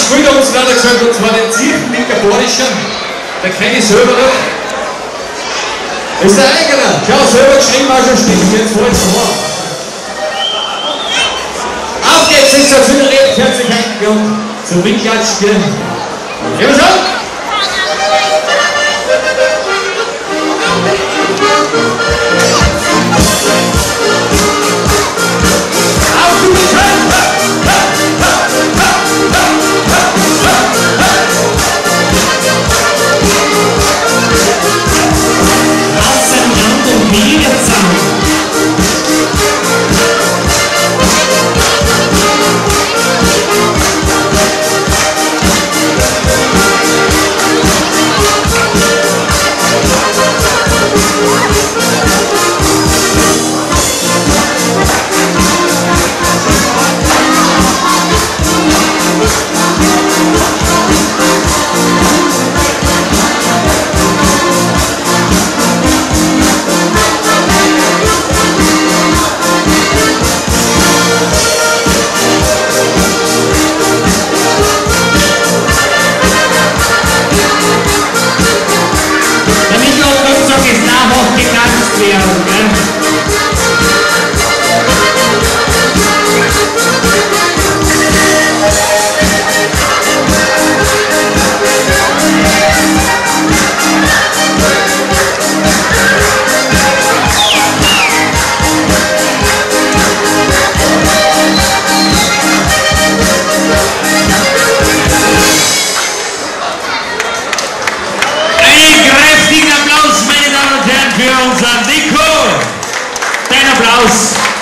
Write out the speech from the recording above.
spielt uns leider gesagt, und zwar den Zirchenwicker Borischen, der kenne ich selber noch. Das ist der eigener. Schau, selber geschrieben, auch schon stimmt, jetzt wollen wir mal. Auf geht's, ist der Zünder, herzlich eingeladen zum Mitklatschen. Gehen wir schon? Für unseren Nico. Dein Applaus.